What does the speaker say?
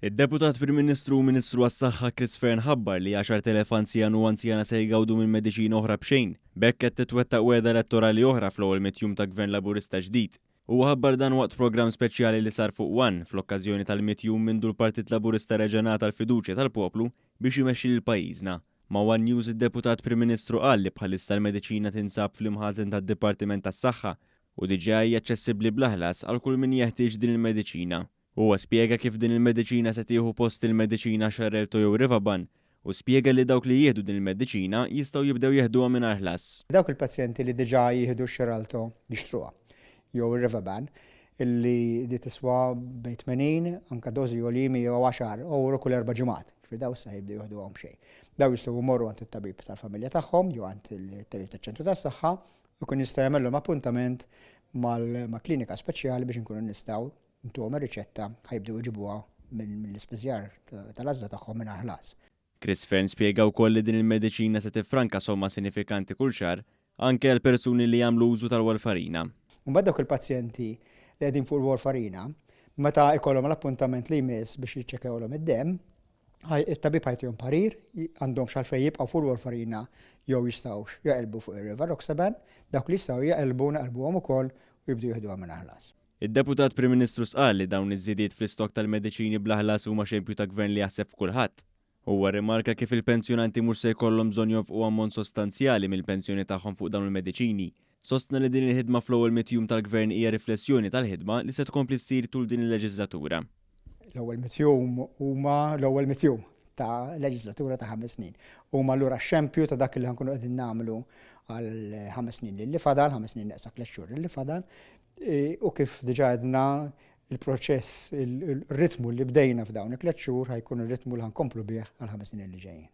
Id-Deputat Prim Ministru u Ministru għas-Saħħa Chris Fearne ħabbar li 10,000 anzjan u anzjana se jgawdu minn mediċina oħra b'xejn. B'hekk qed titwettaq wegħda elettorali oħra fl-ewwel mitt jum ta' Gvern Laburista ġdid. Huwa ħabbar dan waqt programm speċjali li sar fuq one fl-okkażjoni tal-mitt jum mindu l-Partit Laburista reġa' ngħata l-fiduċja tal-poplu biex imexxi lil pajjiżna. Ma' one News id-Deputat Prim Ministru qal li bħalissa l-mediċina tinsab fl-imħażen tad-Dipartiment tas-Saħħa u diġà hija aċċessibbli bla ħlas għal kull min jeħtieġ din il-mediċina. Huwa spjega kif din il-mediċina se tieħu post il-mediċina Xarelto jew Rivaban u spjega li dawk li jieħdu din il-mediċina jistgħu jibdew jeħduha mingħajr ħlas. Dawk il-pazjenti li diġà jieħdu x-Xarelto jixtruha jew ir-Rivaban illi di tiswa bejn 80 anke dożi għoljin 110 ewro kull erba' ġimgħat. Ġifieri dawn issa jibdew jeħduhom b'xejn. Dawn jistgħu jmorru għand it-tabib tal-familja tagħhom jew għand it-tabib taċ-ċentru tas-saħħa u jkun jista' jagħmellhom appuntament ma' klinika speċjali biex inkunu nistgħu Ntuhom ir-riċetta ħa jibdew iġibuha mill-ispiżjar tal-għażla tagħhom mingħajr ħlas. Chris Fearne spjega wkoll li din il-mediċina se tiffranka somma sinifikanti kull xahar anke għal persuni li jagħmlu użu tal-warfarina. Imbagħad dawk il-pazjenti li qegħdin fuq il-warfarina, meta jkollhom l-appuntament li jmiss biex jiċċekkjawlhom id-demm, it-tabib ħa jtihom parir għandhomx għalfejn jibqgħu fuq il-warfarina jew jistgħux jaqilbu fuq ir-rivaroxaban, dawk li jistgħu jaqilbu naqilbuhom ukoll u jibdew jieħduha mingħajr ħlas. Id-Deputat Prim Ministru stqarr li dawn iż-żidiet fl-istokk tal-mediċini bla ħlas huma xempju ta' Gvern li jaħseb f'kulħadd. Huwa rrimarka kif il-pensjonanti mhux se jkollhom bżonn jonfqu ammont sostanzjali mill-pensjoni tagħhom fuq dawn il-mediċini. Sostna li din il-ħidma fl-ewwel mitt jum tal-Gvern hija riflessjoni tal-ħidma li se tkompli ssir tul din il-leġiżlatura. L-ewwel mitt jum huma l-ewwel mitt jum ta' leġislatura ta' ħames snin. Huma allura xempju ta' dak li ħankunu qegħdin nagħmlu għal ħames snin li fadal, ħames snin neqsa tliet xhur li fadal, U kif diġà għedna, il-proċess, il-ritmu li bdejna f'dawn it-tliet xhur ħa jkun ir-ritmu li ħa nkomplu bih għall-ħames snin li ġejjin.